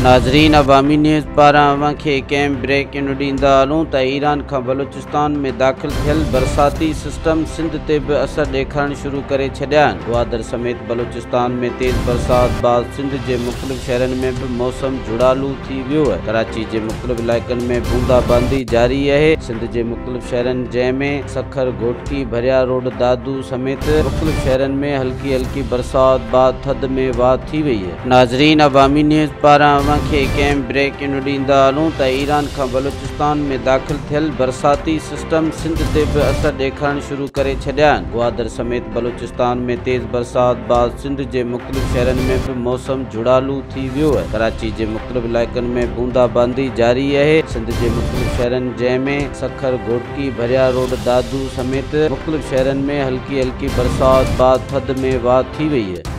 ناظرين عوامي نيوز پاران اوهان کي هڪ اهم بريڪنگ ڏيندا هلون ته ايران کان بلوچستان ۾ داخل ٿيل برساتي سسٽم سنڌ تي به اثر ڏيکارڻ شروع ڪري ڇڏيا آهن. گوادر سميت بلوچستان ۾ تيز برسات بعد سنڌ جي مختلف شهرن ۾ به موسم جهڙالو ٿي ويو آهي. ڪراچي جي مختلف علائقن ۾ بوندا باندي جاري آهي. سنڌ جي مختلف شهرن جنهن ۾ سکر، گهوٽڪي، ڀريا روڊ، دادو سميت مختلف شهرن ۾ هلڪي هلڪي برسات بعد ٿڌ ۾ واڌ ٿي وئي آهي. ناظرين عوامي نيوز پاران اوهان کي هڪ اهم بريڪنگ ڏيندا هلون ته ايران کان بلوچستان ۾ داخل ٿيل برساتي سسٽم سنڌ تي به اثر ڏيکارڻ شروع ڪري ڇڏيا آهن. گوادر سميت بلوچستان ۾ تيز برسات بعد سنڌ جي مختلف شهرن ۾ به موسم جهڙالو ٿي ويو آهي. ڪراچي جي مختلف علائقن ۾ بوندا باندي جاري آهي. سنڌ جي مختلف شهرن جنهن ۾ سکر، گهوٽڪي، ڀريا روڊ، دادو سميت مختلف شهرن ۾ هلڪي هلڪي برسات بعد ٿڌ ۾ واڌ ٿي وئي آهي.